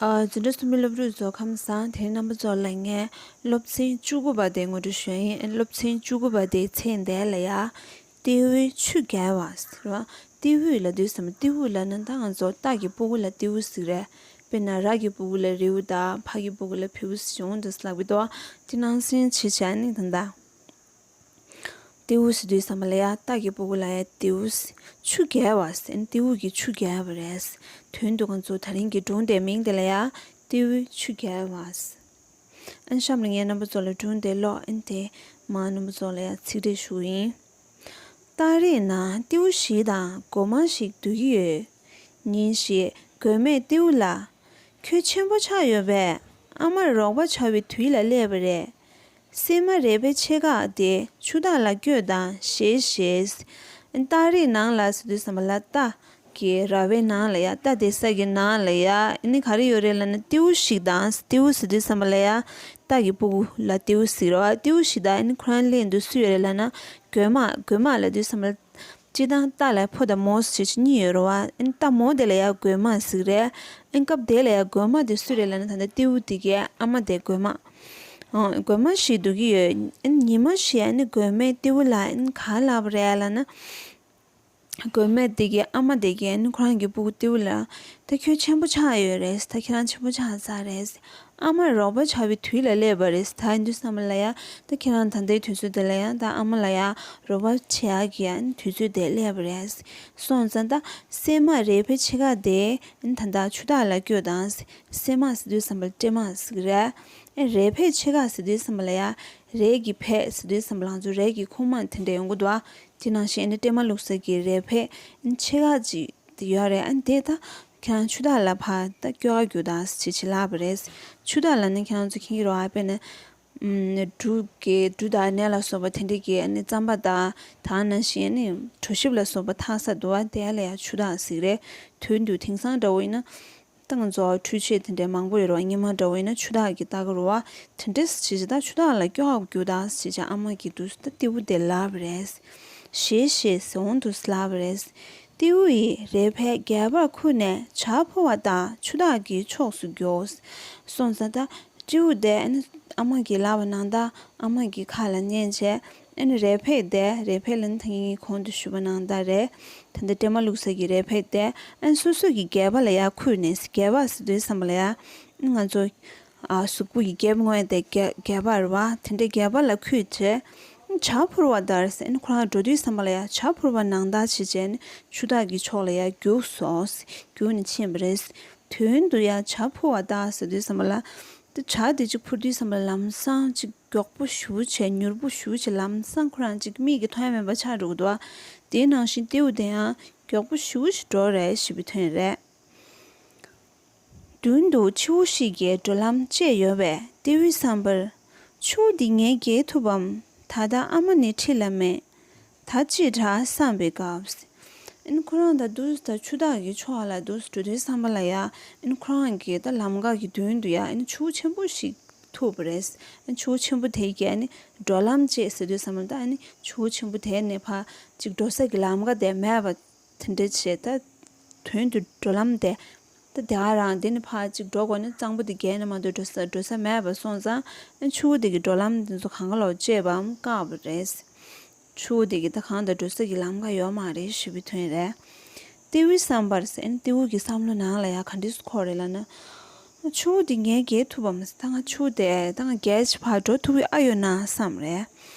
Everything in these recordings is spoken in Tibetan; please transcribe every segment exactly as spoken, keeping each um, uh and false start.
ཨ། འཛིན་གྲྭ་གསུམ་པའི་སློབ་ཕྲུག་ཚོ་ཁམས་བཟང་། དེ་རིང་རྣམ་པ་ཚོ་ལ་ངས་སློབ་ཚན་བཅུ་དགུ་པ་དེ་ངོ་སྤྲོད་ཞུ་ཡ་ཡིན། སློབ་ཚན་བཅུ་དགུ་པ་དེའི་ཚེ་འདས་ལ་ཡ། ཏེའུའི་ཆུ་བརྒལ་བ་ཟེར་བ། ཏེའུ་ལབ་དུས་ཙམ་པ་ཏེའུ་ལབ་ན་ད་ང་ཚོ་སྟག་གི་ཕྲུ་གུ་ལ་ཏེའུ་ཟེར་རེད། དཔེར་ན་ར་གི་ཕྲུ་གུ་ལ་རེའུ་དང་ཕ་གི་ཕྲུ་གུ་ལ་བེའུ་ཟེར་འོང་དུས་ལབ་ཀྱི་འདུག་དེ་ནང་བཞིན་བྱས་བྱས་ནི་ད་ལྟ། ཏེའུ་ཟེར་དུས་ཙམ་པ་ལ་ཡ་སྟག་གི་ཕྲུ་གུ་ལ་ཡ་ཏེའུ་ཟེར། ཆུ་བརྒལ་བ་ཟེར་ཏེའུ་གིས་ཆུ་བརྒལ་བ་རེད། དོན་དུ་ང་ཚོ་ད་རིང་གི་སྒྲུང་དེའི་མིང་དེ་ལ་ཡ་ཏེའུའི་ཆུ་བརྒལ་བ་ཟེར། ཨན་གཤམ་ལ་ངས་རྣམ་པ་ཚོ་ལ་སྒྲུང་དེ་ཀློག་ཨན་དེ་མ་རྣམ་པ་ཚོ་ལ་ཡ་ཚིག་འགྲེལ་ཞུ་གི་ཡིན། སྟག་རི་ནང་ཏེའུ་ཞིག་དང་རྒོད་མ་ཞིག་སྡོད་ཀྱི་ཡོད། ཉིན་ཞིག་རྒོད་མས་ཏེའུ་ལ། ཁྱོད་ཆེན་པོ་ཆགས་ཡོད་པས། ཨ་མར་རོགས་པ་བྱ་བའི་དུས་ལ་སླེབས་པ་རེད། སྲན་མ་རལ་པའི་ཕྱེད་ཀ་དེ་ཆུ་དག་ལ་བསྐྱོད་དང་ཞེས་ཞེས། སྟག་རིའི་ནང་ལ་ཟེར་དུས་ཙམ་པ་ལ་སྟག་གི་ར་བའི་ནང་ལ་ཡ། སྟག་བསྡད་ས་གི་ནང་ལ་ཡ། ཨ་ནི་ག་རེ་ཡོད་རེད་ལབ་ན་ཏེའུ་ཞིག་དང་། ཏེའུ་ཟེར་དུས་ཙམ་པ་ལ་ཡ། སྟག་གི་ཕྲུ་གུ་ལ་ཏེའུ་ཟེར་རོ། ཏེའུ་ཞིག་དང་ཨ་ནི་ཁོ་རང་སླེབས་འདུག་སུ་ཡོད་རེད་ལབ་ན། རྒོད་མ། རྒོད་མ་ལབ་དུས་ཙམ་པ་ལ། སྤྱིར་བཏང་སྟག་ལ་ཕོ་དང་མོ་ཟེར་གཉིས་ཡོད་རེད་བ། ཨ་ནི་སྟག་མོ་དེ་ལ་ཡ་རྒོད་མ་ཟེར་རེད། ཨ་ནི་སྐབས་དེ་ལ་ཡ་རྒོད་མ་དེ་སུ་རེད་ལབ་ན་ད་ལྟ་ཏེའུ་དེ་གའི་ཨ་མ་དེ་རྒོད་མ། ཨང་། རྒོད་མ་ཞིག་སྡོད་ཀྱི་ཡོད། ཨ་ནི་ཉི་མ་ཞིག་ཨ་ནི་རྒོད་མས་ཏེའུ་ལ་ཨ་ནི་ག་ལབ་པ་རེད་ལབ་ན། རྒོད་མ་དེ་གའི་ཨ་མ་དེ་གིས་ཨ་ནི་ཁོ་རང་གི་ཕྲུ་གུ་ཏེའུ་ལ། ད་ཁྱོད་ཆེན་པོ་ཆགས་ཡོད་རེད། ད་ཁྱེད་རང་ཆེན་པོ་ཆགས་ཚར་རེད། ཨ་མར་རོགས་པ་བྱ་བའི་དུས་ལ་སླེབས་པ་རེད། ད་ཡིན་དུས་ཙམ་པ་ལ་ཡ། ད་ཁྱེད་རང་ད་ལྟའི་དུས་ཚོད་དེ་ལ་ཡ། ད་ཨ་མ་ལ་ཡ་རོགས་པ་བྱེད་ཡག་གི་ཡ་དུས་ཚོད་དེ་སླེབས་པ་རེད། སོང་ཙང་ད་སྲན་མ་རལ་པའི་ཕྱེད་ཀ་དེ་ད་ལྟ་ཆུ་དག་ལ་བསྐྱོད་དང་། སྲན་མ་ཟེར་དུས་ཙམ་པ་ལ་སྲན་མ་ཟེར་གི་རེད། ཨེ་རལ་པའི་ཕྱེད་ཀ་ཟེར་དུས་ཙམ་པ་ལ་ཡ། རས་ཀྱི་ཕད་ཟེར་དུས་ཙམ་པ་ལ་ང་ཚོ་རས་ཀྱི་ཁུག་མ་དེ་འདྲ་ཡོང་གི་འདུག་ཨ། དེ་ནང་བཞིན་ཨ་ནི་སྲན་མ་བླུགས་ས་གི་རལ་པའི་ཕྱེད་ཀ་ཅིག་དེ་ཡོད་རེད། ཨ་ནི་དེ་ད་ཁྱེད་རང་ཆུ་དག་ལ་ཕར་ད་སྐྱོད་ག་རྒྱུག་དང་ཟེར་བྱས་ལབ་པ་རེད། ཆུ་དག་ལ་ནི་ཁྱེད་རང་ཚོ་མཁྱེན་གྱི་རེད་བ། དཔེར་ན་ཨམ་འབྲུ་གི་འབྲུ་དང་ནས་ལ་སོགས་པ་དེ་འདྲ་གི་ཨ་ནི་རྩམ་པ་དང་། ད་ནང་བཞིན་ཨ་ནི་གྲོ་ཞིབ་ལ་སོགས་པ་འཐག་ས་འདུག་བ། དེ་ལ་ཡ་ཆུ་དག་ཟེར་གི་རེད། དོན་དུ་དེང་སང་འདྲ་བོ་ཡིན་ན། ད་ང་ཚོ་འཕྲུལ་ཆས་དེ་འདྲའི་མང་པོ་ཡོད་རེད་བ། སྔོན་མ་འདྲ་བོ་ཡིན་ན་ཆུ་དག་གིས་བཏགས་ཀྱི་རེད་བ། དེ་འདྲས་བྱས་བྱས་ད་ཆུ་དག་ལ་སྐྱོད་ག་རྒྱུག་དང་ཟེར་བྱས་ཨ་མ་གིས་འདུག་སེ་ད་ཏེའུ་དེ་ལབ་པ་རེད། ཞེས་ཞེས་ཟེར་འོང་འདུག་སེ་ལབ་པ་རེད། ཏེའུ་ཡིས་རལ་པའི་སྒལ་པར་ཁུར་ནས་བྱ་འཕུར་བ་ལྟར་ཆུ་དག་གི་ཕྱོགས་སུ་རྒྱུགས། སོང་ཙང་ད་ཏེའུ་དེ་ཨ་ནི་ཨ་མ་གིས་ལབ་པ་ནང་ལྟར་ཨ་མ་གི་ཁ་ལ་ཉན་བྱས། ཨ་ནི་རལ་པ་དེ། རལ་པ་ལབ་ན་ད་ངས་གོང་དུ་ཞུས་པ་ནང་ལྟར་རེད། ད་ལྟ་སྲན་མ་བླུགས་ས་གི་རལ་པ་དེ་ཨ་ནི་སོ་སོ་གི་སྒལ་པ་ལ་ཡར་ཁུར་ནས། སྒལ་པ་ཟེར་དུས་ཙམ་པ་ལ་ཡ། ང་ཚོ་ཨ་གཟུགས་པོ་གི་རྒྱབ་ངོས་དེ་སྒལ་སྒལ་པ་རེད་བ། དེ་འདྲའི་སྒལ་པ་ལ་ཁུར་བྱས། བྱ་འཕུར་བ་ལྟར་ཟེར། ཨ་ནི་ཁོ་རང་འགྲོ་དུས་ཙམ་པ་ལ་ཡ་བྱ་འཕུར་བ་ནང་ལྟར་བྱས་བྱས་ནས་ཆུ་དག་གི་ཕྱོགས་ལ་ཡར་རྒྱུགས་སོང་། རྒྱུགས་ནས་ཕྱིན་པ་རེད། དོན་དུ་ཡ་བྱ་འཕུར་བ་ལྟར་ཟེར་དུས་ཙམ་པ་ལ། དེ་བྱ་དེ་གཅིག་འཕུར་དུས་ཙམ་པ་ལ་ལམ་སང་གཅིག་མགྱོགས་པོ་ཞེ་པོ་བྱས། མྱུར་པོ་ཞེ་པོ་བྱས། ལམ་སང་ཁོ་རང་གཅིག་མིག་གིས་མཐོང་ཡ་མེད་པ་ཆགས་འགྲོ་གི་འདུག་བ། དེའི་ནང་བཞིན་ཏེའུ་དེ་ཡང་མགྱོགས་པོ་ཞེ་པོ་ཞིག་འགྲོ་རེད་ཞེས་པའི་དོན་རེད། མདུན་དུ་ཆུ་བོ་ཞིག་གི་འགྲོ་ལམ་བཅད་ཡོད་པས་ཏེའུའི་བསམ་པར། ཆུ་བོ་འདི་ངས་བརྒལ་ཐུབ་བམ། ད་ལྟ་ཨ་མ་ནི་འཁྲིས་ལ་མེད། ད་ཅི་དྲག་བསམ་པའི་སྐབས། ཨ་ནི་ཁོ་རང་ད་འདུག་སེ་ད་ཆུ་དག་གི་ཕྱོགས་ལ་འདུག་སེ་འགྲོ་དུས་ཙམ་པ་ལ་ཡ། ཨ་ནི་ཁོ་རང་གི་ད་ལམ་ཁ་གི་མདུན་དུ་ཡ་ཨ་ནི་ཆུ་བོ་ཆེན་པོ་ཞིག་ཐུག་པ་རེད། ཨ་ནི་ཆུ་བོ་ཆེན་པོ་དེ་གིས་ཨ་ནི་འགྲོ་ལམ་བཅད་ཟེར་དུས་ཙམ་པ་ད་ཨ་ནི་ཆུ་བོ་ཆེན་པོ་དེ་ནས་ཕར་ཅིག་འགྲོ་ས་གི་ལམ་ཁ་དེ་མེད་པ། དེ་འདྲ་བྱས་ད་དོན་དུ་འགྲོ་ལམ་དེ། ད་དེ་ག་རང་དེ་ནས་ཕར་ཅིག་འགྲོ་དགོས་ན་གཙང་པོ་དེ་བརྒལ་ནས་མ་གཏོགས་འགྲོ་ས་འགྲོ་ས་མེད་པ་སོང་ཙང་། ཨ་ཆུ་བོ་དེ་གི་འགྲོ་ལམ་དེ་ཚོ་གང་ག་ལ་བཅད་པའམ་བཀག་པ་རེད། ཆུ་བོ་དེ་གི་ད་གང་ལྟར་འགྲོ་ས་གི་ལམ་ཁ་ཡོད་མ་རེད་ཞེས་པའི་དོན་རེད། ཏེའུའི་བསམ་པར་ཟེར། ཨ་ནི་ཏེའུ་གི་བསམ་བློ་ནང་ལ་ཡ་ག་འདྲས་སེ་འཁོར་རེད་ལབ་ན། ཆུ་བོ་འདི་ངས་བརྒལ་ཐུབ་བམ། ད་ང་ཆུ་བོ་དེ་ད་ང་བརྒལ་བྱས་ཕར་འགྲོ་ཐུབ་ཀྱི་ཨ་ཡོད་ན་བསམ་རེད།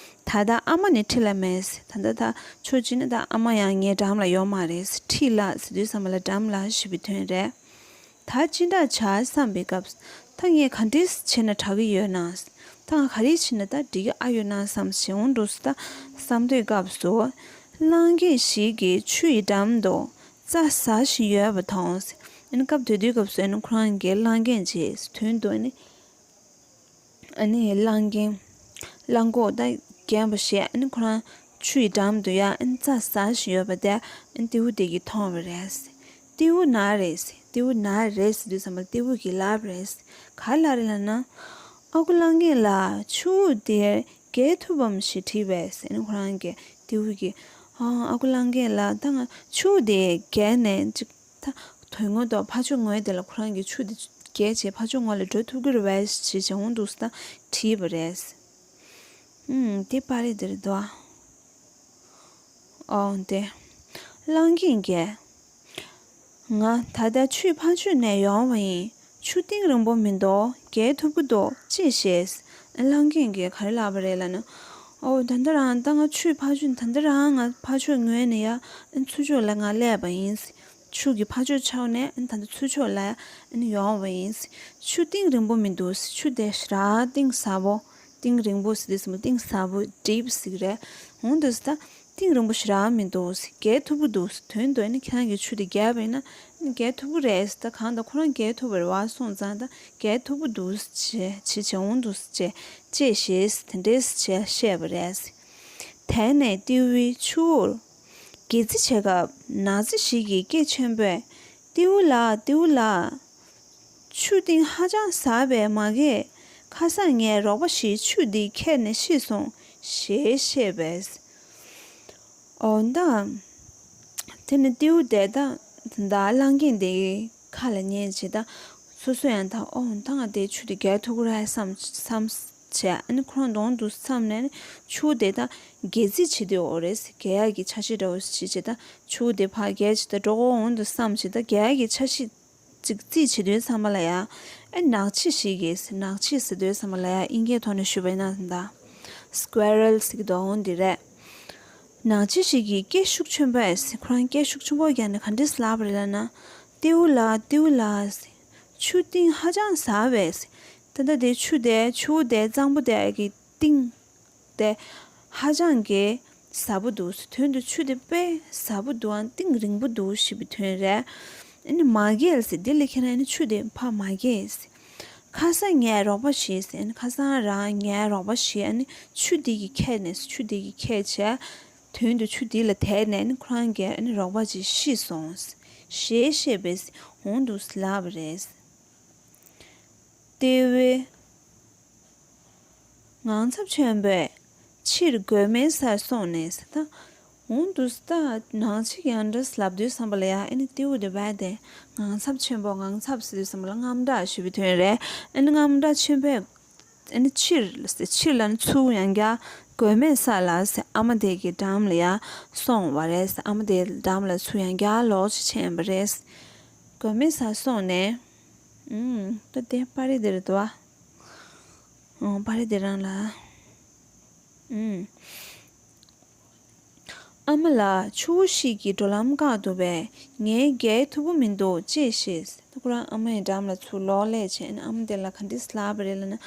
ད་ལྟ་ཨ་མ་ནི་འཁྲིས་ལ་མེད། ད་ལྟ་ད་ཕྱོགས་གཅིག་ནས་ད་ཨ་མ་ཡང་ངའི་འགྲམ་ལ་ཡོད་མ་རེད། འཁྲིས་ལ་ཟེར་དུས་ཙམ་པ་ལ་འགྲམ་ལ་ཞེས་པའི་དོན་རེད། ད་ཅི་འདྲ་བྱ་བསམ་པའི་སྐབས། ད་ངས་ག་འདྲས་བྱས་ན་དྲག་གི་ཡོད་ན། ད་ང་ག་རེ་བྱས་ན་ད་འགྲིག་གི་ཨ་ཡོད་ན་བསམ་ཞེས་འོང་འགྲོ་སོང་། ད་བསམ་དུས་སྐབས་སུ། གླང་རྒན་ཞིག་གིས་ཆུ་ཡི་འགྲམ་དུ་རྩྭ་ཟ་བཞིན་ཡོད་པ་མཐོང་། ཨ་ནི་སྐབས་དེ་དུས་སྐབས་སུ་ཨ་ནི་ཁོ་རང་གིས་གླང་རྒན་ཅིག་དོན་དུ་ཨ་ནི། ཨ་ནི་གླང་རྒན། གླང་གོག་ད་རྒན་པ་ཞིག་ཨ་ནི་ཁོ་རང་ཆུ་ཡི་འགྲམ་དུ་ཡ་ཨ་ནི་རྩྭ་ཟ་བཞིན་ཡོད་པ་དེ་ཨ་ནི་ཏེའུ་དེ་གིས་མཐོང་བ་རེད། ཏེའུ་ན་རེ། ཏེའུ་ན་རེ་ཟེར་དུས་ཙམ་པ་ཏེའུ་གིས་ལབ་རེད། ག་ལབ་རེད་ལབ་ན། ཨ་ཁུ་གླང་རྒན་ལགས། ཆུ་བོ་དེ་བརྒལ་ཐུབ་བམ་ཞེས་དྲིས་པས། ཨ་ནི་ཁོ་རང་གིས་ཏེའུ་གིས། ཨ་ཨ་ཁུ་གླང་རྒན་ལགས། ད་ང་ཆུ་བོ་དེ་བརྒལ་ནས་ཅིག་ད་དོན་དངོས་ཐོག་ཕར་ཕྱོགས་ངོས་དེ་ལ་ཁོ་རང་གིས་ཆུ་དེ་ བརྒལ་བྱས་ཕར་ཕྱོགས་ངོས་ལ་འགྲོ་ཐུབ་ཀྱི་རེད་པས་ཞེས་བྱས་འོང་འདུག་ཟེར་ད་དྲིས་པ་རེད། ཨུམ། དེ་པར་རིས་འདིར་འདུག་ཨ། ཨོ་དེ། གླང་རྒན་གྱིས། ང་ད་ལྟ་ཆུའི་ཕར་ཕྱོགས་ནས་ཡོང་བ་ཡིན། ཆུ་གཏིང་རིང་པོ་མི་འདུག་བརྒལ་ཐུབ་ཀྱི་འདུག་ཅེས་བཤད། གླང་རྒན་གྱིས་ག་རེ་ལབ་པ་རེད་ལབ་ན། ཨོ་ད་ལྟ་རང་ད་ང་ཆུའི་ཕར་ཕྱོགས་ད་ལྟ་རང་ང་ཕར་ཕྱོགས་ངོས་ནས་ཡ་ཚུར་ཕྱོགས་ལ་ང་སླེབས་པ་ཡིན། ཆུ་གི་ཕར་ཕྱོགས་ཆགས་ནས་ད་ལྟ་ཚུར་ཕྱོགས་ལ་ཡོང་བ་ཡིན། ཆུ་གཏིང་རིང་པོ་མི་འདུག་ཆུ་དེ་ཞེ་དྲག་གཏིང་ཟབ་པོ། གཏིང་རིང་པོ་ཟེར་དུས་ཙམ་པ་གཏིང་ཟབ་པོ་deep་ཟེར་གི་རེད། འོང་དུས་ད་གཏིང་རིང་པོ་ཞེ་དྲག་མི་འདུག་བརྒལ་ཐུབ་ཀྱི་འདུག་དོན་དུ་ཨ་ནི་ཁྱེད་རང་གིས་ཆུ་དེ་བརྒལ་བ་ཡིན་ན་ཨ་ནི་བརྒལ་ཐུབ་ཀྱི་རེད། ད་གང་ལྟར་ཁོ་རང་བརྒལ་ཐུབ་པ་རེད་པ། སོང་ཙང་ད་བརྒལ་ཐུབ་ཀྱི་འདུག་ཅེས་ཅེས་བྱས་འོང་འདུག་ཅེས་ཅེས་བཤད། དེ་འདྲས་བྱས་བཤད་པ་རེད། དེ་ནས་ཏེའུ་ཆུ་བོར་སྒལ་ཚིགས་བྱེད་སྐབས་ནག་ཚལ་ཞིག་གི་སྐད་ཆེན་པོས། ཏེའུ་ལགས། ཏེའུ་ལགས། ཆུ་གཏིང་ཧ་ཅང་ཟབ་པས་མ་བརྒལ། ཁ་སང་ངའི་རོགས་པ་ཞིག་ཆུ་འདི་ཁྱེར་ནས་ཤི་སོང་ཞེས་བཤད་པས། འོ་ད། དེ་ནས་ཏེའུ་དེ་ད་ད་གླང་རྒན་དེའི་ཁ་ལ་ཉན་བྱས་ད། སོ་སོ་ཡང་ད་ཨོ་ད་ང་དེ་ཆུ་དེ་བརྒལ་ཐུབ་ཀྱི་རེད་བསམ་བསམ་བྱས། ཨ་ནི་ཁོ་རང་གདོང་དུ་བསམ་ནས་ནི་ཆུ་དེ་ད་སྒལ་ཚིགས་བྱེད་དུས་འོ་རེད། བརྒལ་ཡག་གི་འཆར་གཞི་འདྲ་བོ་ཞིག་བྱས་བྱས་ད་ཆུ་དེ་ཕར་བརྒལ་བྱས་ད་འགྲོ་གི་འོང་དུ་བསམ་བྱས་ད་བརྒལ་ཡག་གི་འཆར་གཞི། ཅིག་རྩིས་བྱེད་དུས་ཚང་མ་ལ་ཡ། ཨེ་ནག་ཕྱིས་ཤིག་གིས་ནག་ཕྱིས་ཟེར་དུས་ཚང་མ་ལ་ཡ་དབྱིན་སྐད་ཐོག་ནས་ཞུས་པ་ཡིན་ན་ད། Squirrel་ཟེར་གི་འདུག་འོ་འདི་རེད། ནག་ཕྱིས་ཤིག་གིས་སྐད་ཤུགས་ཆེན་པོས་ཁོ་རང་སྐད་ཤུགས་ཆེན་པོ་རྒྱག་ནས་ག་འདྲས་ལབ་པ་རེད་ལབ་ན། ཏེའུ་ལགས། ཏེའུ་ལགས། ཆུ་གཏིང་ཧ་ཅང་ཟབ་པས། ད་ལྟ་དེ་ཆུ་དེ་ཆུ་བོ་དེ་གཙང་པོ་དེ་གི་གཏིང་། དེ་ཧ་ཅང་གི་ཟབ་པོ་འདུག་དོན་དུ་ཆུ་དེ་དཔེ་ཟབ་པོ་འདུག་ཨང་གཏིང་རིང་པོ་འདུག་ཞེས་པའི་དོན་རེད། ཨ་ནི་མ་བརྒལ་ཟེར་འདི་ལ་ཁྱེད་རང་ཨ་ནི་ཆུ་དེ་ཕར་མ་བརྒལ་ཟེར། ཁ་སང་ངའི་རོགས་པ་ཞིག་ཟེར་ཨ་ནི་ཁ་སང་རང་ངའི་རོགས་པ་ཞིག་ཨ་ནི་ཆུ་འདི་གི་ཁྱེར་ནས་ཆུ་འདི་གི་ཁྱེར་བྱས། དོན་དུ་ཆུ་འདི་ལ་དེད་ནས་ཨ་ནི་ཁོ་རང་གི་ཨ་ནི་རོགས་པ་ཅིག་ཤི་སོང་ཞེས་བཤད་པས་འོང་འདུག་ལབ་པ་རེད། ཏེའུ་ངང་ཚབ་ཆེན་པོས་ཕྱིར་རྒོད་མའི་སར་སོང་ནས་ད། འོང་དུས་ད་ནག་ཕྱིས་ཀྱིས་ཨ་འདྲས་ལབ་དུས་ཙམ་པ་ལ་ཡ་ཨ་ནི་ཏེའུ་དེ་བས་དེ་ངང་ཚབ་ཆེན་པོ་ངང་ཚབ་ཟེར་དུས་ཙམ་པ་ལ་དངངས་སྐྲག་ཞེས་པའི་དོན་རེད། ཨ་ནི་དངངས་སྐྲག་ཆེན་པོས་ཨ་ནི་ཕྱིར་ཕྱིར་ལ་ནི་ཚུར་ཡང་བསྐྱར་རྒོད་མའི་ས་ལ་ཟེར་ཨ་མ་དེ་གི་འགྲམ་ལ་ཡ་སོང་བ་རེད། ཨ་མ་དེའི་འགྲམ་ལ་ཚུར་ཡང་བསྐྱར་ལོག་ཅིག་ཕྱིན་པ་རེད། རྒོད་མའི་སར་སོང་ནས། ཨུམ། ད་དེ་པར་རིས་འདིར་འདུག་ཨ། ཨོ་པར་རིས་དེ་རང་ལ། ཨུམ། ཨ་མ་ལགས། ཆུ་བོ་ཞིག་གིས་འགྲོ་ལམ་བཀག་འདུག་པས་ངས་བརྒལ་ཐུབ་ཀྱི་མི་འདུག་ཅེས་བཤད། ད་ཁོ་རང་ཨ་མ་ཡི་འགྲམ་ལ་ཚུར་ལོག་སླེབས་བྱས་ཨ་མ་དེ་ལ་ག་འདྲས་ལབ་པ་རེད་ལབ་ན།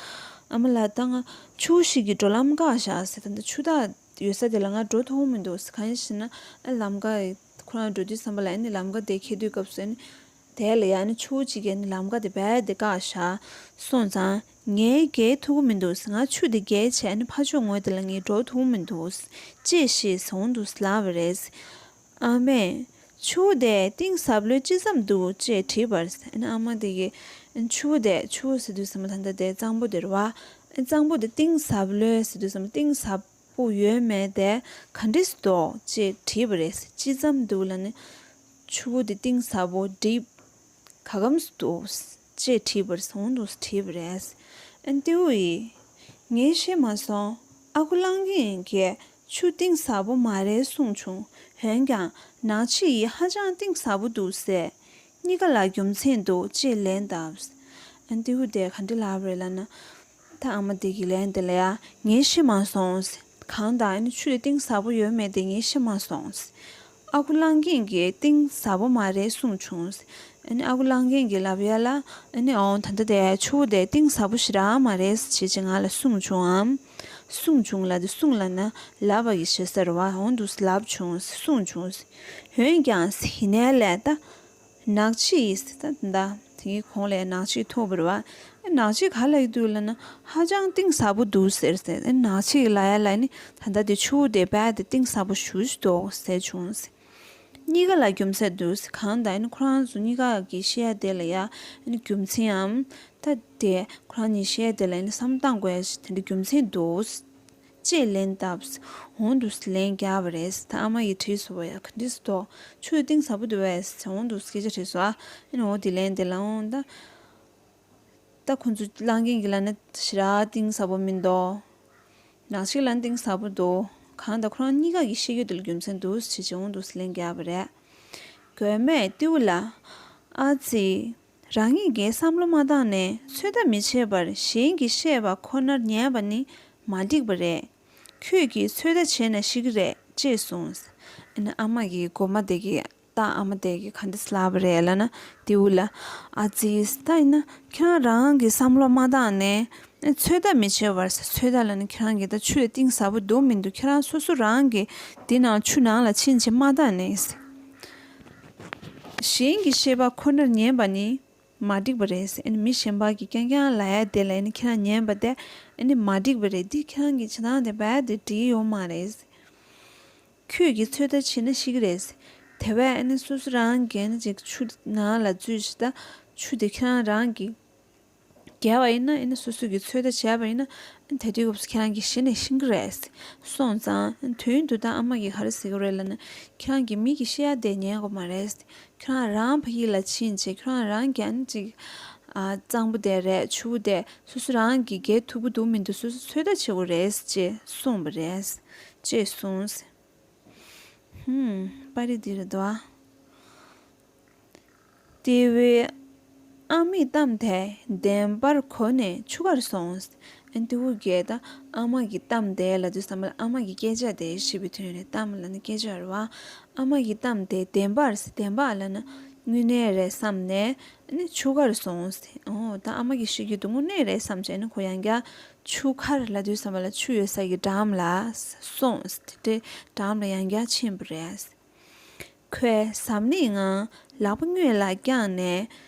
ཨ་མ་ལགས། ད་ང་ཆུ་བོ་ཞིག་གིས་འགྲོ་ལམ་བཀག་བཞག་ཟེར། ད་ཆུ་རྟ་ཡོད་ས་དེ་ལ་ང་འགྲོ་ཐུབ་ཀྱི་མི་འདུག་ཟེར། གང་ཡིན་ཞེ་ན་ཨ་ལམ་ཀ་ཁོ་རང་འགྲོ་དུས་ཙམ་པ་ལ་ཨ་ནི་ལམ་ཀ་དེ་འཁེལ་དུས་སྐབས་སུ་ཨ་ནི། དེ་ལ་ཡ་ནི་ཆུ་བོ་གཅིག་གིས་ནི་ལམ་ཀ་དེ་རྦད་དེ་བཀག་བཞག་སོང་ཙང་ངས་བརྒལ་ཐུབ་ཀྱི་མི་འདུག་ང་ཆུ་དེ་བརྒལ་བྱས་ནི་ཕར་ཕྱོགས་ངོས་དེ་ལ་ངས་འགྲོ་ཐུབ་ཀྱི་མི་འདུག་ཅེས་བཤད་འོང་དུ་ལབ་པ་རེད། ཨ་མས། ཆུ་བོ་དེ་གཏིང་ཟབ་ལོས་ཅི་ཙམ་འདུག་ཅེས་དྲིས་པར། ཨ་ནི་ཨ་མ་དེ་གིས་ཆུ་བོ་དེ་ཆུ་བོ་ཟེར་དུས་ཙམ་པ་ད་ལྟ་དེ་གཙང་པོ་དེ་རེད་པ། གཙང་པོ་དེ་གཏིང་ཟབ་ལོས་ཟེར་དུས་ཙམ་པ་གཏིང་ཟབ་པོ་ཡོད་མེད་དེ་ག་འདྲས་འདུག་ཅེས་དྲིས་པ་རེད། ཅི་ཙམ་འདུག་ལབ་ནས། ཆུ་བོ་དེ་གཏིང་ཟབ་པོ་deep་ག་གམ་སུ་འདུག་ཅེས་དྲིས་པར་འོང་དུ་དྲིས་པ་རེད། ཨན་ཏེའུ་ཡིས། ངས་ཤེས་མ་སོང་། ཨ་ཁུ་གླང་རྒན་གྱིས་ཆུ་གཏིང་ཟབ་པོ་མ་རེད་གསུངས་བྱུང་། འོན་ཀྱང་ནག་ཕྱིས་ཡིས་ཧ་ཅང་གཏིང་ཟབ་པོ་འདུག་ཟེར། གཉིས་ཀ་ལ་རྒྱུ་མཚན་འདུག་ཅེས་ལན་བཏབ། ཨན་ཏེའུ་དེ་ག་འདྲ་ལབ་རེད་ལབ་ན། ད་ཨ་མ་དེ་གི་ལན་དེ་ལ་ཡ་ངས་ཤེས་མ་སོང་། གང་ལྟར་ཨ་ནི་ཆུ་དེ་གཏིང་ཟབ་པོ་ཡོད་མེད་དེ་ངས་ཤེས་མ་སོང་། ཨ་ཁུ་གླང་རྒན་གྱིས་གཏིང་ཟབ་པོ་མ་རེད་གསུངས་བྱུང་། ཨ་ནི་ཨ་ཁུ་གླང་རྒན་གྱིས་ལབ་ཡ་ལ་ཨ་ནི་ཨོང་ད་ལྟ་དེ་ཆུ་དེ་གཏིང་ཟབ་པོ་ཞེ་དྲག་མ་རེད་ཅེས་ཅིག་ང་ལ་གསུངས་བྱུང་ངམ། གསུངས་བྱུང་ལབ་དེ་གསུངས་ལབ་ན་ལབ་པ་གི་ཞེ་ས་རེད་པ། འོང་དུ་ལབ་བྱུང་གསུངས་བྱུང་། འོན་ཀྱང་ཡིན་ནའི་ལས་ད། ནག་ཕྱིས་ད་ད་དེའི་གོང་ལས་ནག་ཕྱིས་ཐུག་པ་རེད་པ། ནག་ཕྱིས་ག་ལབ་ཀྱི་འདུག་ལབ་ན་ཧ་ཅང་གཏིང་ཟབ་པོ་འདུག་ཟེར་ཟེར། ནག་ཕྱིས་ལབ་ཡ་ལ་ནི་ད་ལྟ་དེ་ཆུ་བོ་དེ་རྦད་དེ་གཏིང་ཟབ་པོ་ཞེ་པོ་ཅིག་འདུག་ཟེར་བྱུང་ཟེར། གཉིས་ཀ་ལ་རྒྱུ་མཚན་འདུག་ཟེར། གང་ལྟར་ནི་ཁོ་རང་ཚོ་གཉིས་ཀ་གི་བཤད་ཡ་དེ་ལ་ཡ་ནི་རྒྱུ་མཚན་འམ། ད་དེ་ཁོ་རང་གཉིས་བཤད་ཡ་དེ་ལ་ནི་བསམ་བློ་བཏང་དགོས་ཡ་ཞིག་དེ་འདྲ་རྒྱུ་མཚན་འདུག་ཟེར། ཅེས་ལན་བཏབ། འོང་དུ་ལན་བརྒྱབ་པ་རེད། ད་ཨ་མ་ཡིས་དྲིས་སོང་བ་ཡ་ག་འདྲས་སོ། ཆུ་གཏིང་ཟབ་པོ་འདུག་པས། འོང་དུ་སྐད་ཆ་དྲིས་སོང་ཨ། ཨ་ནི་འོ་དེ་ལན་དེ་ལ་འོང་ད། ད་ཁོ་ཚོ་གླང་རྒན་གྱི་ལ་ནི་ཞེ་དྲག་གཏིང་ཟབ་པོ་མི་འདུག་ནག་ཕྱིས་ལ་ནི་གཏིང་ཟབ་པོ་འདུག་གང་ལྟར་ཁོ་རང་གཉིས་ཀ་གི་བཤད་རྒྱུ་དེ་ལ་རྒྱུ་མཚན་འདུག་ཟེར་བྱས་འོང་འདུག་ཟེར་ལན་བརྒྱབ་པ་རེད། རྒོད་མས་ཏེའུ་ལ། ཨ་ཙི། རང་ཉིད་ཀྱིས་བསམ་བློ་མ་བཏང་ནས་ཚོད་ལྟ་མི་བྱེད་པར་གཞན་གྱིས་བཤད་པ་ཁོ་ནར་ཉན་པ་ནི་མ་འགྲིག་པ་རེད། ཁྱོད་ཀྱིས་ཚོད་ལྟ་བྱས་ན་ཤེས་ཀྱི་རེད་ཅེས་གསུངས། ཨ་ནི་ཨ་མ་གིས་རྒོད་མ་དེ་གིས་ད་ཨ་མ་དེ་གིས་ག་འདྲ་ལབ་པ་རེད་ལབ་ན། ཏེའུ་ལ། ཨ་ཙི། ད་ཡིན་ན་ཁྱེད་རང་རང་གི་བསམ་བློ་མ་བཏང་ནས་ཚོད་ལྟ་མི་བྱེད་པར། ཚོད་ལྟ་ལབ་ན་ཁྱེད་རང་གིས་ད་ཆུ་དེ་གཏིང་ཟབ་པོ་འདུག་མི་འདུག་ཁྱེད་རང་སོ་སོ་རང་གིས་དེ་ནང་ཆུ་ནང་ལ་ཕྱིན་བྱས་མ་བལྟས་ནས། གཞན་གྱིས་བཤད་པ་ཁོ་ནར་ཉན་པ་ནི་མ་འགྲིག་པ་རེད། ཨ་ནི་མི་གཞན་པ་གིས་རྐྱང་རྐྱང་ལབ་ཡ་དེ་ལ་ཨ་ནི་ཁྱེད་རང་ཉན་པ་དེ་ཨ་ནི་མ་འགྲིག་པ་རེད། འདི་ཁྱེད་རང་གི་བྱེད་སྟངས་དེ་རྦད་དེ་འགྲིག་ཡོད་མ་རེད། ཁྱོད་ཀྱིས་ཚོད་ལྟ་བྱས་ན་ཤེས་ཀྱི་རེད། དེ་བས་ཨ་ནི་སོ་སོ་རང་གིས་ཨ་ནི་ཅིག་ཆུ་ནང་ལ་འཛུལ་ཞིག་ད་ཆུ་དེ་ཁྱེད་རང་རང་གིས་བརྒྱབ་པ་ཡིན་ན། ཨ་ནི་སོ་སོ་གིས་ཚོད་ལྟ་བྱས་པ་ཡིན་ན། ཨ་ནི་དེ་དུས་སྐབས་སུ་ཁྱེད་རང་གིས་གཞི་ནས་ཤེས་ཀྱི་རེད། སོང་ཙང་དོན་དུ་ད་ཨ་མ་གིས་ག་རེ་ཟེར་གྱི་རེད་ལབ་ན། ཁྱེད་རང་གིས་མི་གིས་བཤད་ཡ་དེ་ཉན་དགོས་མ་རེད། ཁྱེད་རང་རང་ཕ་གི་ལ་ཕྱིན་བྱས་ཁྱེད་རང་རང་གིས་ཨ་ནི་ཅིག་ཨ། གཙང་པོ་དེ་རེད། ཆུ་བོ་དེ་སོ་སོ་རང་གིས་བརྒལ་ཐུབ་ཀྱི་འདུག་མི་འདུག་སོ་སོ་ཚོད་ལྟ་བྱེད་དགོས་རེད་ཅེས་གསུངས་པ་རེད། ཅེས་གསུངས། ཧུམ། པར་རིས་འདི་རེད་དོ། ཏེའུས་ཨ་མའི་གཏམ་དེ་བདེན་པར་གོ་ནས་ཆུ་ཁར་སོང་། ཨ། ཏེའུ་གིས་ད་ཨ་མ་གི་གཏམ་དེ་ལབ་དུས་ཙམ་པ་ལ། ཨ་མ་གི་སྐད་ཆ་དེ་ཞེས་པའི་དོན་རེད། གཏམ་ལབ་ན་སྐད་ཆ་རེད་བ། ཨ་མ་གི་གཏམ་དེ་བདེན་པར་ཟེར། བདེན་པ་ལབ་ན་དངོས་གནས་རེད་བསམ་ནས་ཨ་ནི་ཆུ་ཁར་སོང་། ཨོ། ད་ཨ་མ་གིས་བཤད་རྒྱུ་དེ་དངོས་གནས་རེད་བསམ་བྱས་ནས་ཁོ་ཡང་བསྐྱར་ཆུ་ཁར་ལབ་དུས་ཙམ་པ་ལ་ཆུ་ཡོད་ས་གི་འགྲམ་ལ་སོང་། དེ་འདྲའི་འགྲམ་ལ་ཡང་བསྐྱར་ཕྱིན་པ་རེད། ཁོས་གཟབ་ནན་ངང་ལག་པ་སྔོན་ལ་བརྐྱངས་ནས་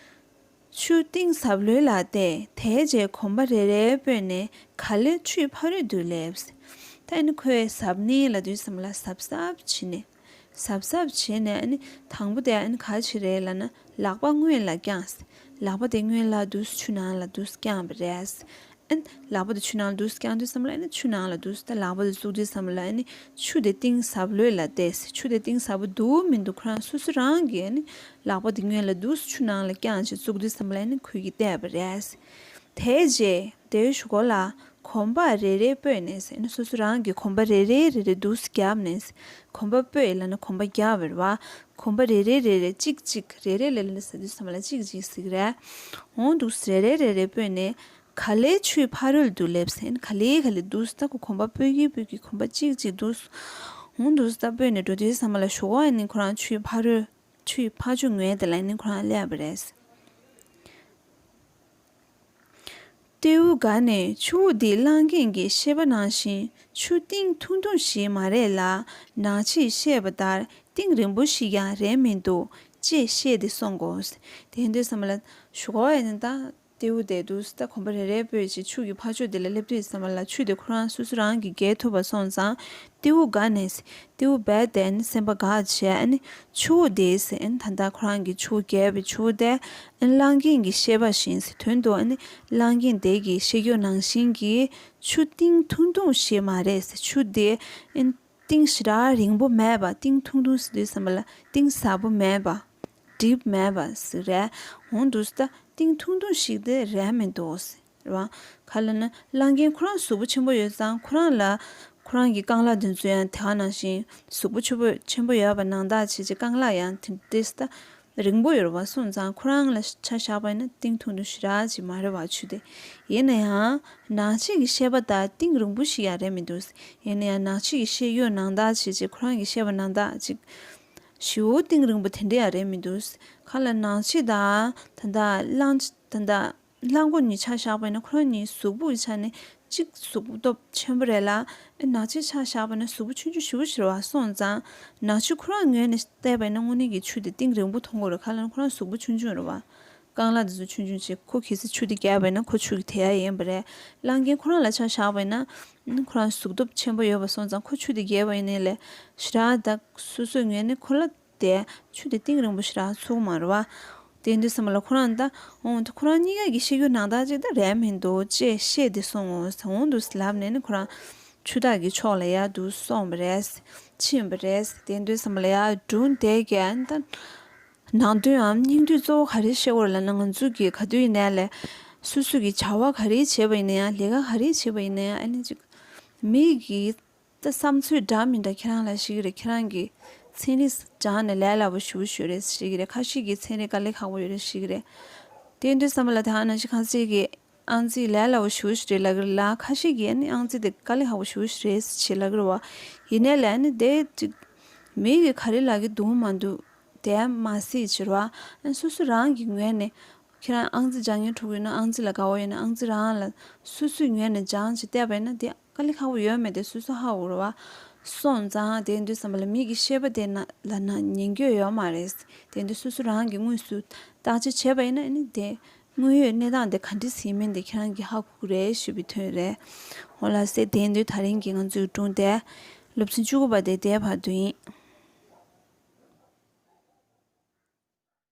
ཆུ་གཏིང་ཟབ་ལོས་ལ་བལྟས། དེའི་རྗེས་གོམ་པ་རེ་རེ་སྤོས་ནས་ག་ལེར་ཆུའི་ཕ་རོལ་ཏུ་སླེབས། ད་ཨ་ནི་ཁོས་གཟབ་ནན་ལབ་དུས་ཙམ་པ་ལ་གཟབ་གཟབ་བྱས་ནས། གཟབ་གཟབ་བྱས་ནས་ཨ་ནི་དང་པོ་དེ་ཨ་ནི་ག་བྱས་རེད་ལབ་ན། ལག་པ་སྔོན་ལ་བརྐྱངས། ལག་པ་དེ་སྔོན་ལ་འདུག་སེ་ཆུ་ནང་ལ་འདུག་སེ་བརྐྱངས་པ་རེད། ཨ་ནི་ལག་པ་དེ་ཆུ་ནང་ལ་འདུག་སེ་བརྐྱངས་དུས་ཙམ་པ་ལ། ཨ་ནི་ཆུ་ནང་ལ་འདུག་སེ་ད་ལག་པ་དེ་བཙུགས་དུས་ཙམ་པ་ལ། ཨ་ནི་ཆུ་དེ་གཏིང་ཟབ་ལོས་ལ་བལྟས། ཆུ་དེ་གཏིང་ཟབ་པོ་འདུག་མི་འདུག་ཁོ་རང་སོ་སོ་རང་གིས་ཨ་ནི་ལག་པ་དེ་སྔོན་ལ་འདུག་སེ་ཆུ་ནང་ལ་བརྐྱངས་བྱས་བཙུགས་དུས་ཙམ་པ་ལ། ཨ་ནི་ཁོས་ཀྱིས་བལྟས་པ་རེད། དེའི་རྗེས་དེའི་གཞུག་གུ་ལ་གོམ་པ་རེ་རེ་སྤོས་ནས། ཨ་ནི་སོ་སོ་རང་གིས་གོམ་པ་རེ་རེ་རེ་རེ་འདུག་སེ་བརྒྱབ་ནས། གོམ་པ་སྤོས་ལབ་ན་གོམ་པ་བརྒྱབ་པ་རེད་བ། གོམ་པ་རེ་རེ་རེ་རེ་གཅིག་གཅིག་རེ་རེ་ལ་ལ་ཟེར་དུས་ཙམ་པ་ལ་གཅིག་གཅིག་ཟེར་གྱི་རེད། འོང་འདུག་སེ་རེ་རེ་རེ་རེ་སྤོས་ནས་ག་ལེར་ཆུའི་ཕ་རོལ་ཏུ་སླེབས། ཨ་ནི་ག་ལེ་ག་ལེ་འདུག་སེ་ད་ཁོ་གོམ་པ་སྤོས་ཀྱིན་སྤོས་ཀྱིན་གོམ་པ་གཅིག་གཅིག་འདུག་སེ། འོང་འདུག་སེ་ད་སྤོས་ནས་འགྲོ་དུས་ཙམ་པ་ལ་གཞུག་གུ་ཨ་ནི་ཁོ་རང་ཆུའི་ཕ་རོལ། ཆུའི་ཕ་ཕྱོགས་ངོས་དེ་ལ་ཨ་ནི་ཁོ་རང་སླེབས་པ་རེད། ཏེའུ་དགའ་ནས་ཆུ་བོ་འདི་གླང་རྒན་གྱིས་བཤད་པ་ནང་བཞིན་ཆུ་གཏིང་ཐུང་ཐུང་ཞིག་མ་རེད་ལ། ནག་ཕྱིས་བཤད་པ་ལྟར་གཏིང་རིང་པོ་ཞིག་ཀྱང་རེད་མི་འདུག་ཅེས་བཤད་དེ་སོང་གོ། དེ་ཡིན་དུས་ཙམ་པ་ལ་གཞུག་གུ་ཨ་ནི་ད་ཏེའུ་དེ་འདུག་སེ་ད་གོམ་པ་རེ་རེ་སྤོས་བྱས་ཆུ་གི་ཕ་ཕྱོགས་དེ་ལ་སླེབས་དུས་ཙམ་པ་ལ་ཆུ་དེ་ཁོ་རང་སོ་སོ་རང་གིས་བརྒལ་ཐུབ་པ་སོང་ཙང་། ཏེའུ་དགའ་ནས། ཏེའུ་རྦད་དེ་ཨ་ནི་སེམས་པ་དགའ་བྱས། ཨ་ནི་ཆུ་བོ་དེ་ཟེར། ཨ་ནི་ད་ལྟ་ཁོ་རང་གིས་ཆུ་བོ་བརྒལ་བའི་ཆུ་བོ་དེ་ཨ་ནི་གླང་རྒན་གྱིས་བཤད་པ་བཞིན་ཟེར། དོན་དུ་ཨ་ནི་གླང་རྒན་དེ་གིས་བཤད་རྒྱུ་ནང་བཞིན་གྱི་ཆུ་གཏིང་ཐུང་ཐུང་ཞིག་མ་རེད་ཟེར། ཆུ་དེ་ཨ་ནི་གཏིང་ཞེ་དྲག་རིང་པོ་མེད་པ། གཏིང་ཐུང་ཐུང་ཟེར་དུས་ཙམ་པ་ལ་གཏིང་ཟབ་པོ་མེད་པ། གྲིབ་མེད་པ་ཟེར་རེད། འོང་འདུག་སེ་ད་གཏིང་ཐུང་ཐུང་ཞིག་དེ་རེད་མི་འདུག་ཟེར། རེད་བ། ག་ལབ་ན་གླང་རྒན་ཁོ་རང་གཟུགས་པོ་ཆེན་པོ་ཡོད་ཙང་། ཁོ་རང་ལ་ཁོ་རང་གི་རྐང་ལག་དེ་ཚོ་ཡང་དེ་ག་ནང་བཞིན་གཟུགས་པོ་ཆེན་པོ་ཆེན་པོ་ཡོད་པ་ནང་བཞིན་བྱས་བྱས་རྐང་ལག་ཡང་དེ་འདྲས་ད་རིང་པོ་ཡོད་རེད་བ། སོང་ཙང་ཁོ་རང་ལ་ཆ་བཞག་པ་ཡིན་ན་གཏིང་ཐུང་ཐུང་ཞེ་དྲག་ཅིག་མ་རེད་བ་ཆུ་དེ། ཡིན་ན་ཡང་ནག་ཕྱིས་ཀྱིས་བཤད་པ་ལྟར་གཏིང་རིང་པོ་ཞིག་ཡང་རེད་མི་འདུག་ཡིན་ན་ཡང་ནག་ཕྱིས་ཀྱིས་བཤད་ཡོད་ནང་བཞིན་བྱས་བྱས་ཁོ་རང་གིས་བཤད་པ་ནང་བཞིན་ཅིག་ཞེ་པོ་གཏིང་རིང་པོ་དེ་འདྲས་ཡང་རེད་མི་འདུག་ག་ལབ་ན་ནག་ཕྱིས་དང་ད་ལྟ་གླང་ད་ལྟ་གླང་པོ་གཉིས་ཆ་བཞག་པ་ཡིན་ན་ཁོ་རང་གཉིས་གཟུགས་པོའི་ཆ་ནས་གཅིག་གཟུགས་པོ་སྟོབས་ཆེན་པོ་རེད་ལ། ཨེ་ནག་ཕྱིས་ཆ་བཞག་པ་ཡིན་ན་གཟུགས་པོ་ཆུང་ཆུང་ཞེ་པོ་ཞིག་རེད་བ། སོང་ཙང་ནག་ཕྱིས་ཁོ་རང་ངོས་ནས་བལྟས་པ་ཡིན་ན་དངོས་གནས་ཀྱི་ཆུ་དེ་གཏིང་རིང་པོ་མཐོང་གི་རེད། ག་ལབ་ན་ཁོ་རང་གཟུགས་པོ་ཆུང་ཆུང་རེད་བ། རྐང་ལག་དེ་ཚོ་ཆུང་ཆུང་བྱས། ཁོ་གལ་སྲིད་ཆུ་དེ་བརྒལ་བ་ཡིན་ན་ཁོ་ཆུ་གིས་དེད་ཡ་ཡིན་པ་རེད། གླང་རྒན་ཁོ་རང་ལ་ཆ་བཞག་པ་ཡིན་ན་ཁོ་རང་གཟུགས་སྟོབས་ཆེན་པོ་ཡོད་པ་སོང་ཙང་ཁོ་ཆུ་དེ་བརྒལ་བ་ཡིན་ནའི་ལས་ཞེ་དྲག་ད་སོ་སོའི་ངོས་ནས་ཁོ་ལ་དེ་ཆུ་དེ་གཏིང་རིང་པོ་ཞེ་དྲག་ཚུགས་མ་རེད་བ། དེ་ཡིན་དུས་ཙམ་པ་ལ་ཁོ་རང་ད་འོང་ད་ཁོ་རང་གཉིས་ཀ་གིས་བཤད་རྒྱུ་ནང་བཞིན་ཅིག་ད་རེད་མི་འདུག་ཅེས་བཤད་དེ་སོང་ངོ་། འོང་འདུག་ལབ་ནས་ནི་ཁོ་རང་ཆུ་བདག་གི་ཕྱོགས་ལ་ཡར་འདུག་སོང་བ་རེད། ཕྱིན་པ་རེད། དེ་ཡིན་དུས་ཙམ་པ་ལ་ཡར་སྒྲུང་དེ་གའི་ད་ནང་དོན་འམ་སྙིང་བསྡུས་གཙོ་བོ་ག་རེ་བཤད་དགོས་རེད་ལབ་ན། ང་ཚོ་གིས་ག་དུས་ཡིན་ནའི་ལས་ སོ་སོ་གི་བྱ་བ་ག་རེ་བྱས་པ་ཡིན་ན་ཡང་ལས་ཀ་ག་རེ་བྱས་པ་ཡིན་ན་ཡང་ཨ་ནི་ཅིག་མི་གི་ད་བསམ་ཚུལ་འདྲ་མི་འདྲ་ཁྱེད་རང་ལ་ཤེས་ཀྱི་རེད། ཁྱེད་རང་གི་ཚན་རིག་སྦྱངས་ནས་ལས་སླ་པོ་ཞེ་པོ་ཞིག་རེད་ཤེས་ཀྱི་རེད། ཁ་ཤས་ཀྱིས་ཚན་རིག་དཀའ་ལས་ཁག་པོ་ཡོད་རེད་ཤེས་ཀྱི་རེད། དེ་འདྲ་བསམ་པ་ལ་ད་ནང་བཞིན་ཁ་ཤས་ཀྱིས་ཨང་རྩིས་ལས་སླ་པོ་ཞེ་པོ་ཞིག་རེད་ལབ་ཀྱི་རེད་ལ། ཁ་ཤས་ཀྱིས་ཨ་ནི་ཨང་རྩིས་དེ་དཀའ་ལས་ཁག་པོ་ཞེ་པོ་ཞིག་རེད་ཅེས་ལབ་ཀྱི་རེད་བ། ཡིན་ནའི་ལས་ནི་དེ་ཅིག་མི་གིས་ག་རེ་ལབ་ཀྱི་འདུག་མ་འདུག་དེ་མ་སྲིད་ཕྱིར་བ། ཨ་ནི་སོ་སོ་རང་གི་ངོས་ནས་ཁྱེད་རང་ཨང་རྩིས་སྦྱང་མཁན་ཕྲུ་གུ་ཡིན་ན་ཨང་རྩིས་ལ་དགའ་བོ་ཡོད་ན་ཨང་རྩིས་རང་ལ་སོ་སོའི་ངོས་ནས་སྦྱང་བྱས་བལྟས་པ་ཡིན་ན་དེ་དཀའ་ལས་ཁག་པོ་ཡོད་མེད་དེ་སོ་སོ་ཧ་གོ་རེད་བ། སོང་ཙང་དེ་འདུག་བསམ་པ་ལ་མི་གི་བཤད་པ་དེ་ན་ལ་ན་ཉན་རྒྱུ་ཡོད་མ་རེད། དེ་འདུག་སོ་སོ་རང་གི་དངོས་སུ་བརྟག་དཔྱད་བྱས་པ་ཡིན་ན་ཨ་ནི་དེ་དངོས་ཡོད་གནས་སྟངས་དེ་ག་འདྲ་ཞིག་ཡིན་མིན་དེ་ཁྱེད་རང་གིས་ཧ་གོ་གི་རེད་ཞུས་པའི་དོན་རེད། འོ་ལགས་སེ། དེ་འདུག་ད་རིང་གི་ང་ཚོའི་སྒྲུང་དེ་སློབ་ཚན་བཅུ་དགུ་པ་དེ་དེའི་བར་དུ་ཡིན།